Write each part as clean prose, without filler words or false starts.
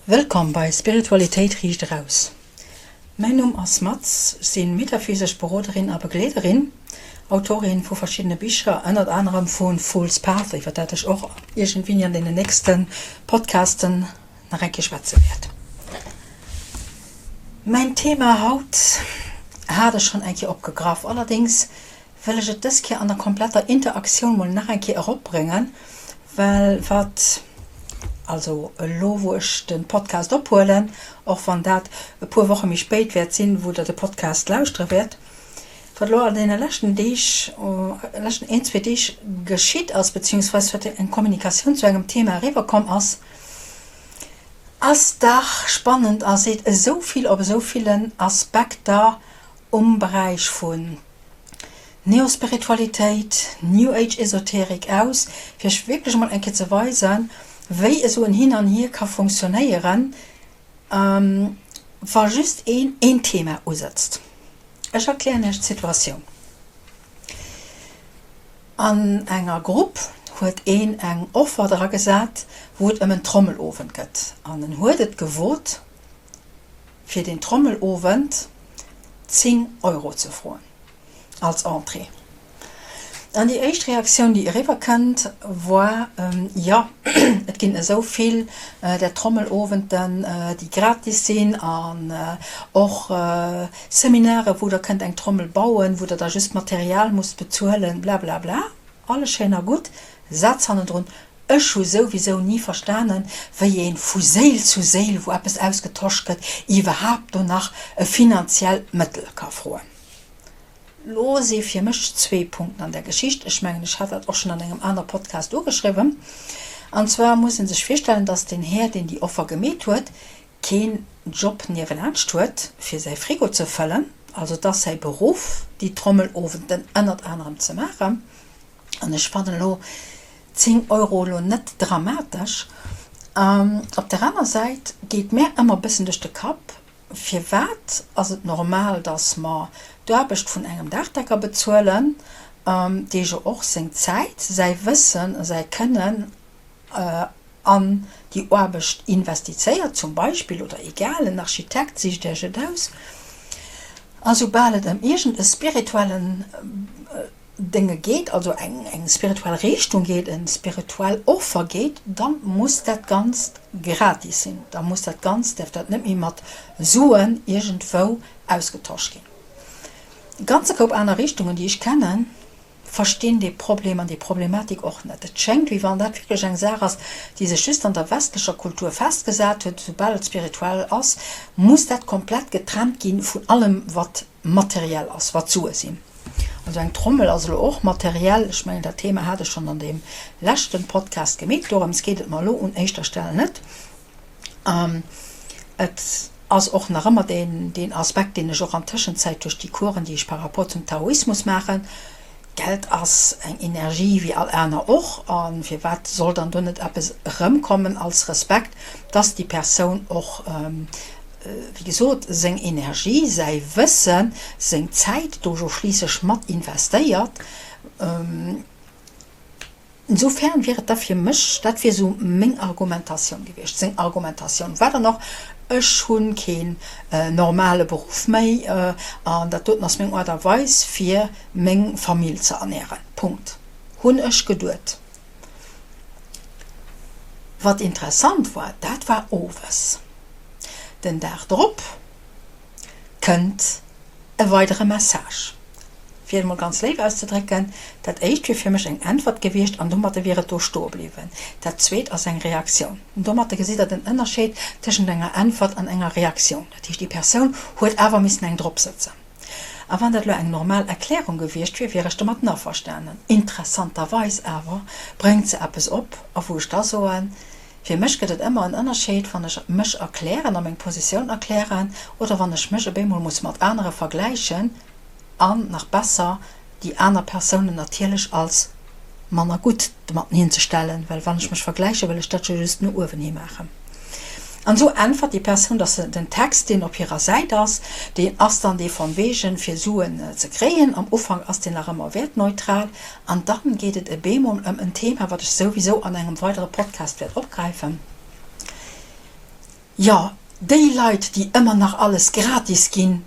Wëllkomm bei Spiritualitéit riicht eraus. Mäin Numm ass Maz, ech sinn metaphysesch Beroderin a Begleederin, Autorin vu verschiddene Bicher, ënnert anerem vu Fool's Path, iwwer dat ech och iergendwéini an deenen nächste Podcasten nach eng Kéier schwätze wäert. Mäin Thema haut hat ech schonn eng Kéier opgegraff, allerdéngs wëll ech et dës Kéier an der kompletter Interaktioun mol nach eng Kéier eropbréngen, well wat, also elo wou ech de Podcast ophuelen, och wann dat e puer Woche méi spéit wäert sinn, wou der de Podcast lauschtere wäert, wat elo an deene leschten Deeg, leschten een, zwee Deeg geschitt ass, beziehungsweis wat eng Kommunikatioun zu engem Thema eriwwerkomm ass, ass dach spannend a seet esou vill op esou villen Aspekter um Beräich vun Neospiritualitéit, New Age Esoterik aus, fir iech wierklech emol eng Kéier ze weisen, wéi esou en Hin an Hier ka funktionéieren, wa just een een Thema usëtzt. Ech erklären iech d'Situatioun. An enger Grupp huet een eng Offer dra gesat, wou et ëm en Trommelowend gëtt, an en huet et gewot, fir den Trommelowend 10 Euro ze froen als Entrée. An déi éischt Reaktioun, déi eriwwer kënnt, war, Jo, et ginn esou vill där Trommelowenden, déi gratis sinn an och Seminare, wou der kënnt eng Trommel bauen, wou der da just d'Material musst bezuelen, blablabla. Alles schéin a gutt. Saz hannendrun, Ech hu souwisou ni verstanen, wéi een vu Séil zu Séil, wou eppes ausgetosch gëtt, iwwerhaapt do nach e finanziellt Mëttel ka froen. Lo si fir mech zwee Punkten an där Geschicht. Ech mengen, ech hat dat och schonn an engem aner Podcast ugeschriwwen. An zwar muss ee sech virstellen, dass deen Här, deen déi Offer gemeet huet, keen Job niewelaanscht huet, fir säi Frigo ze fëllen. Also et ass säi Beruff, déi Trommelowenden ënnert anerem ze maachen. An ech fannen elo 10 Euro elo net dramatesch. Op der aner Säit geet mär ëmmer e bëssen duerch de Kapp, firwat ass et normal, datt mer d'Aarbecht vun engem Daachdecker bezuelen, dee jo och seng Zäit, säi Wëssen a säi Kënnen an déi Aarbecht investizéiert zum Beispill, oder egal, en Architekt, sicht Iech et aus, a soubal et ëm iergend e spirituellen Dénge geet, also eng eng spirituell Richtung geet, eng spirituell Offer geet, da muss dat Ganzt gratis sinn, da muss dat Ganzt, däerf dat net méi mat Suen iergendwou ausgetosch ginn. E ganze Koup aner Richtungen, déi ech kennen, verstinn dee Problem an déi Problematik och net. Et schéngt, wéi wann dat wierklech eng Saach ass, déi sech just an der westlecher Kultur festgesat huet, Soubal et spirituell ass, muss dat komplett getrennt gi vun allem, wat materiell ass, wat Sue sinn. Also eng Trommel ass elo och materiell. Ech mengen, dat Thema hat ech schonn an deem leschten Podcast gemeet. Dorëms geet et mer elo un éischter Stell net. Et ass och nach ëmmer deen, deen Aspekt, deen ech och an Tëschenzäit duerch déi Coursen, déi ech par rapport zum Taoismus maachen, Geld ass eng Energie wéi all aner och. A firwat soll dann do net eppes erëmkommen als Respekt, dass déi Persoun och, wéi gesot, seng Energie, säi Wëssen, seng Zäit do jo schliisslech mat investéiert. Insofern wier et da fir mech, dat wier esou meng Argumentatioun gewiescht, seng Argumentatioun war dann och, ech hu keen normale Beruff méi an dat doten ass meng Aart a Weis fir meng Famill ze ernären. Punkt. Hunn ech geduet. Wat interessant war, dat war owes. Den Dag drop kënnt e weidere Message. Fir et emol ganz léif auszedrécken, dat éischt wier fir mech eng Äntwert gewiescht an domatter wier et do stoe bliwwen. Dat zweet ass eng Reaktioun. Domatter gesitt der den Ënnerscheed tëschent enger Äntwert an enger Reaktioun. Dat heescht, déi Persoun huet awer missen eng dropsëtzen. A wann dat elo eng normal Erklärung gewiescht wier, wier ech domatten averstanen. Interessanterweis awer bréngt se eppes op, a wou ech da soen, Fir mech gëtt et ëmmer en Ënnerscheed, wann ech mech erklären a meng Positioun erklären oder wann ech mech op eemol muss mat anere vergläichen an, nach besser, déi aner Persounen natierlech als manner gutt domatten hinzestellen, well wann ech mech vergläichen, wëll ech dat jo just no uewen hi maachen. An esou äntwert déi Persoun, dass se den Text, deen op hirer Säit ass, deen ass dann dee von wegen, fir Suen ze kréien. Am Ufank ass deen nach ëmmer wäertneutral. An dann geet et e bemol ëm en Thema, wat ech souwisou an engem weidere Podcast wäert opgräifen. Jo, déi Leit, déi ëmmer nach alles gratis ginn,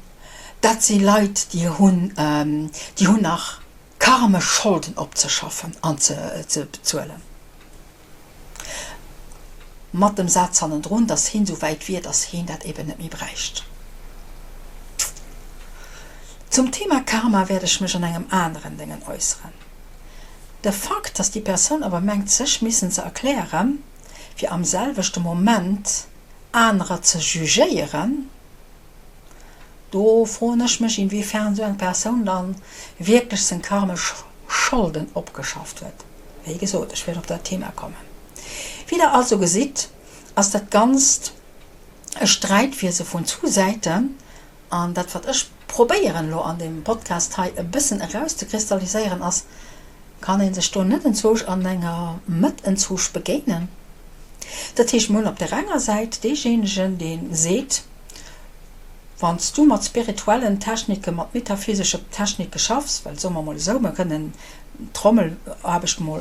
dat si Leit, déi hunn, déi hunn nach karmesch Scholden opzeschaffen an ze bezuelen. Mat dem Saz hannendrun, dass heen esou wäit wier, dass heen dat eben net méi bräicht. Zum Thema Karma wäert ech mech an engem aneren Déngen äusseren. De Fakt, dass déi Persoun awer mengt sech missen ze erklären, fir am selwechte Moment anerer ze jugéieren, do froen ech mech, inwiefern esou eng Persoun dann wierklech seng karmesch Scholden opgeschafft huet. Wéi gesot, ech wäert op dat Thema kommen. Wéi der also gesitt, ass dat Ganzt e Sträitwiese vun zwou Säiten, an dat wat ech probéieren elo an deem Podcast hei e bëssen erauszekristalliséieren ass, Kann ee sech do net enzwousch an enger Mëtt enzwousch begéinen? Dat heescht, mir hunn op där enger Säit deejéinegen, dee seet, Wann s du mat spirituellen Techniken, mat metaphysesche Technike schaffs, well soe mer emol esou, mir kënnen d'Trommelaarbecht emol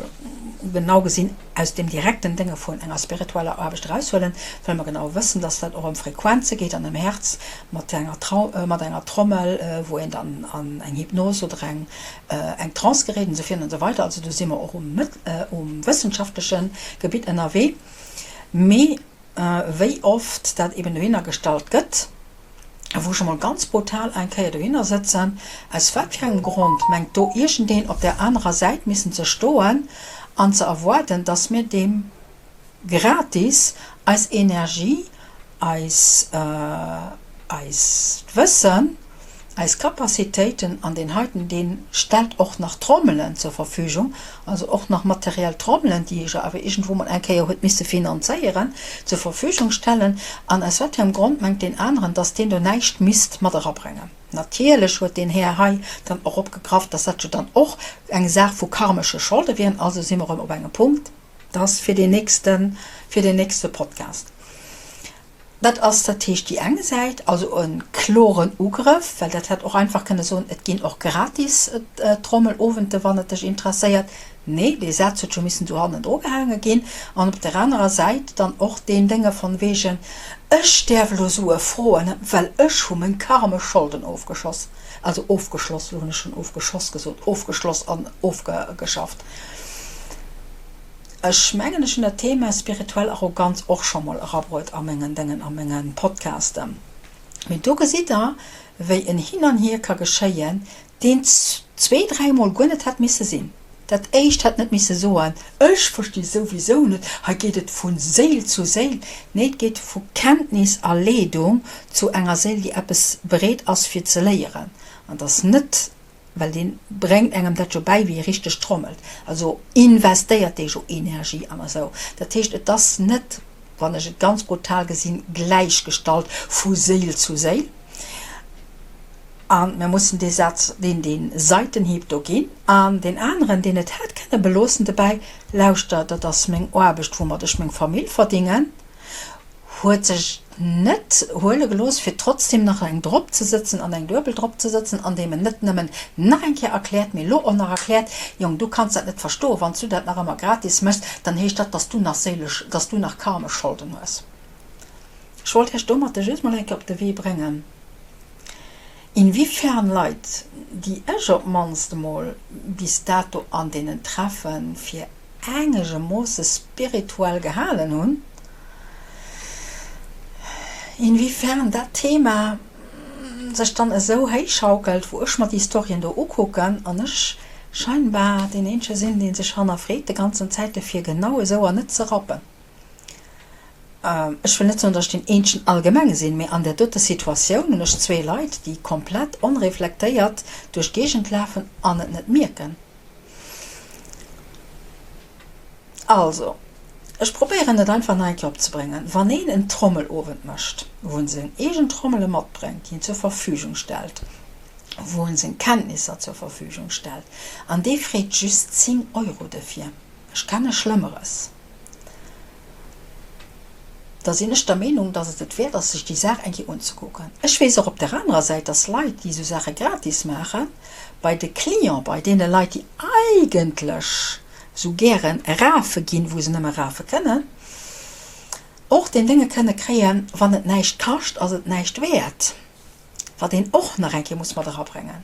genau gesinn aus dem direkten Dénge vun enger spiritueller Aarbecht eraushuelen, well mer genau wëssen, dass dat och ëm Frequenze geet an ëm Häerz mat enger mat enger Trommel, wou een dann an eng Hypnos oder eng eng Trance geréit an esou virun an esou weider. Also do si mer och um um wëssenschaftleche Gebitt ënnerwee. Mee wéi oft dat eben dohinner gestallt gëtt, wou ech emol ganz brutal eng Kéier dohinner sëtzen, aus wat fir engem Grond mengt do iergendeen op där anerer Säit missen ze stoen an ze erwaarden, dass mir deem gratis eis Energie, eis eist Wëssen, eis Capacitéiten an deen heiten, dee stellt och nach Trommelen zur Verfügung, also och nach materiell Trommelen, déi ee jo awer iergendwou mol eng Kéier huet misse finanzéieren, zur Verfügung stellen. An aus wat fir engem Grond mengt deen aneren, dass deen do näischt misst mat erabréngen? Natierlech huet deen Här hei dann och opgegraff, dass dat jo dann och eng Saach vu karmesche Scholde wieren. Also si mer erëm op engem Punkt, dass fir deen nächste, fir deen nächste Podcast. Dat ass dat heescht déi eng Säit, also e kloren Ugrëff, well dat hätt och einfach kënne soen, et ginn och gratis Trommelowente wann et dech interesséiert. Nee, dee Saz huet scho missen do hannendru gehaange ginn. An op der anerer Säit dann och deen Dénge von wegen, ech däerf elo Sue froen, well ech hu meng karmesch Scholden ofgeschoss, also ofgeschloss, elo hunn ech schonn ofgeschoss gesot, ofgeschloss an ofgeschafft. Ech mengen ech hunn dat Thema spirituell Arroganz och scho mol erabruet a mengen Déngen, a menge Podcasten. Mee do gesitt der, wéi en Hin an Hier ka geschéien, deen zwee, dräimol guer net hätt misse sinn. Dat éischt hätt net misse soen, ech versti souwisou net, hei geet et vu Séil zu Séil. Nee, et geet vu Kenntnis a Leedung zu enger Séil, déi eppes bereet ass fir ze léieren. An et ass net Well dee bréngt engem dat jo bäi, wéi ee richteg trommelt. Also investéiert dee jo Energie an esou. Dat heescht, et ass net, wann ech et ganz brutal gesinn, gläichgestallt vu Séil zu Séil. A mir mussen dee Saz, deen dee Seitenhieb do ginn. An deen aneren, deen et hätt kënne beloossen dobäi, Lauschter, dat ass meng Aarbecht, woumat ech meng Famill verdingen, huet sech net huele gelooss, fir trotzdem nach eng drop ze sëtzen an eng duebel drop ze sëtzen, andeem en net nëmmen nach eng Kéier erkläert, mee elo och nach erkläert, Jong, du kanns dat net verstoen, wann s du dat nach ëmmer gratis méchs, dann heescht dat, dass du nach séilesch, dass du nach karmesch Scholden hues. Ech wollt Iech domatter just mol eng Kéier op de Wee bréngen, inwiefern Leit, déi ech op d'mannst emol bis dato an deenen Treffe fir engegermoosse spirituell gehalen hunn, inwiefern dat Thema sech dann esou héichschaukelt, wou ech mer déi Storyen do ukucken an ech scheinbar deen eenzege sinn, dee sech hannerfreet de ganzen Zäit dofir genau esou an net ze rappen. Ech wëll net soen, datt ech deen eenzegen allgemeng sinn, mee an där dote Situatioun hunn ech zwee Leit, déi komplett onreflektéiert duerch d'Géigend lafen an et net mierken. Also, ech probéieren et einfach nach eng Kéier opzebréngen, Wann een en Trommelowend mécht, wou en seng eegen Trommele matbréngt, déi en zur Verfügung stellt, wou en seng Kenntnisser zur Verfügung stellt, an dee freet just 10 Euro dofir, ech kenne Schlëmmeres, da sinn ech der Meenung, dass et et wäert ass, sech déi Saach eng Kéier unzekucken. Ech weess och op där anerer Säit, dass Leit, déi esou Saache gratis maachen, bei de Clients, bei deene Leit, déi eigentlech esou gären rafe ginn, wou se nëmme rafe kënnen, och deen Dénge kënne kréien, wann et näischt kascht, ass et näischt wäert, wat een och nach eng Kéier muss mat erabréngen.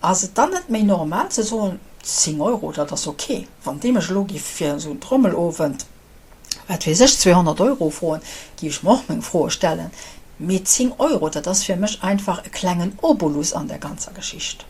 Ass et dann net méi normal ze soen, 10 Euro, dat ass ok. Wann dee mech elo giff fir esou en Trommelowend, wat weess ech, 200 Euro froen, giff ech mer och meng Froe stellen. Mee 10 Euro, dat ass fir mech einfach e klengen Obolus an der ganzer Geschicht.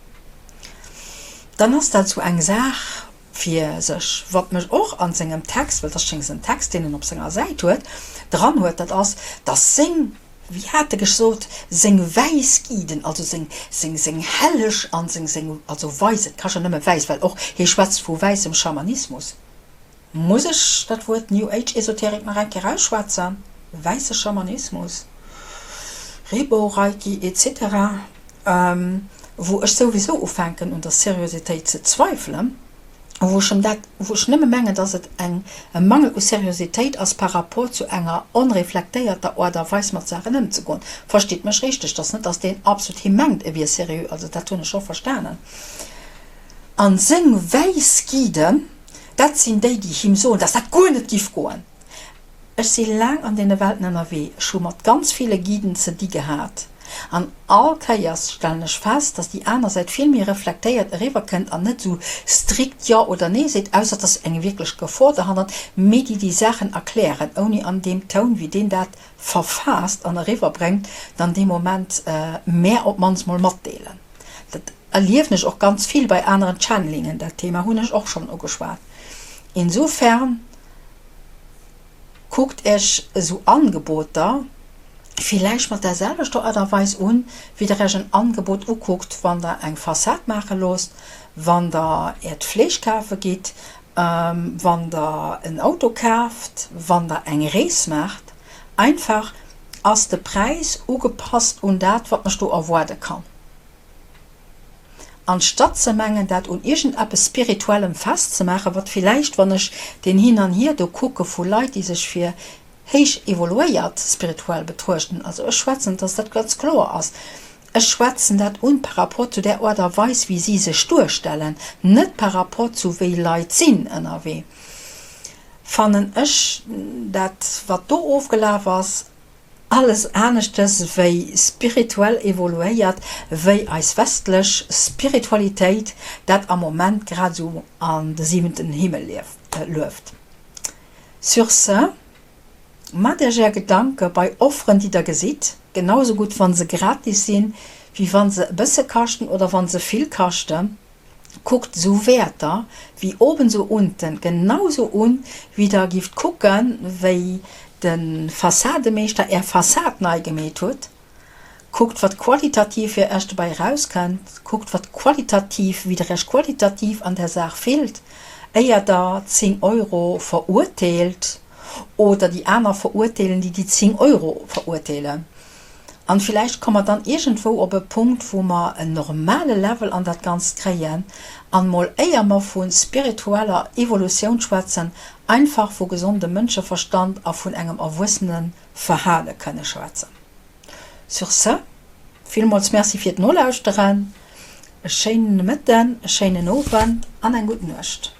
Dann ass dat esou eng Saach fir sech. Wat mech och an sengem Text, well dat ass schéngs en Text, deen en op senger Säit huet, dran huet, dat ass, dass seng, wéi hat e gesot, seng wäiss Guiden, also seng, seng, seng helleg an seng, seng, also weis, et ka jo nëmme wäiss, well och hie schwätzt vu wäissem Schamanismus. Muss ech dat Wuert New Age Esoterik nach eng Kéier ausschwätzen? Wäisse Schamanismus, Rebo, Reiki etc. Wou ech souwisou ufänken un der Seriositéit ze zweifelen, wou ech em dat, wou ech nëmme mengen, dass et eng e Mangel u Seriositéit ass par rapport zu enger onreflektéierter Aart a Weis mat Saachen ëmzegoen. Verstitt mech richteg, et ass net, dass deen absolut, hie mengt e wier seriö, also dat hunn ech scho verstanen, an seng wäiss Guiden, Dat sinn déi, déi him soen, dass dat guer net giff goen. Ech si laang an deene Welten ënnerwee, ech hu mat ganz ville Guiden ze di gehat, an all Kéiers stellen ech fest, dass déi aner Säit vill méi reflektéiert eriwwer kënnt an net esou strikt Jo oder Nee seet, ausser dass eng wierklech Gefor derhannert, mee déi déi Saachen erklären, ouni an deem Toun, wéi deen dat verfaasst an eriwwer bréngt, dann dee Moment mär op d'mannst mol matdeelen. Dat erliewen ech och ganz vill bei aneren Channelingen, dat Thema hunn ech och schonn ugeschwat. Insofern kuckt Iech esou Angeboter villäicht mat der selwechter Art a Weis un, wéi der Iech en Angebot ukuckt, wann der eng Fassad maache loosst, wann der Äert Fleesch kafe gitt, wann der en Auto kaaft, wann der eng Rees maacht. Einfach, Ass de Präis ugepasst un dat, wat mech do erwaarde kann? Anstatt ze mengen, dat un iergendeppes Spirituellem festzemaachen, wat villäicht, wann ech deen Hin an Hier do kucke vu Leit, déi sech fir héich evoluéiert spirituell betruechten, also ech schwätzen, dass dat ganz kloer ass, ech schwätzen dat un par rapport zu där Aart a Weis, wéi si sech duerstellen, net par rapport zu wéi Leit sinn ënnerwee, fannen ech dat, wat do ofgelaf ass, Alles aneschtes wéi spirituell evoluéiert wéi eis westlech Spiritualitéit dat am Moment grad esou an de siwenten Himmel lueft. Sur ce, maacht Iech Är Gedanke bei Offeren déi der gesitt, genau esou gutt wann se gratis sinn, wéi wann se e bësse kaschten oder wann se vill kaschten. Kuckt sou Wäerter wéi oben sou unten genau sou un wéi der gift kucken wéi de Fassademeeschter är Fassad nei gemeet huet. Kuckt wat qualitativ fir Iech dobäi erauskënnt, kuckt wat qualitativ wéi der Iech qualitativ an der Saach fillt éier der 10 Euro verurteelt oder déi aner verurteelen déi déi 10 Euro verurteelen. An villäicht komme mer dann iergendwou op e Punkt, wou mer en normale Level an dat Ganzt kréien an mol, éier mer vu spiritueller Evolutioun schwätzen, einfach vu gesondem Mënscheverstand a vun engem erwuessene Verhale kënne schwätzen. Sur ce, villmools Merci fir d'Nolauschteren, e schéinen Nomëtten, e schéinen Owend an eng gutt Nuecht.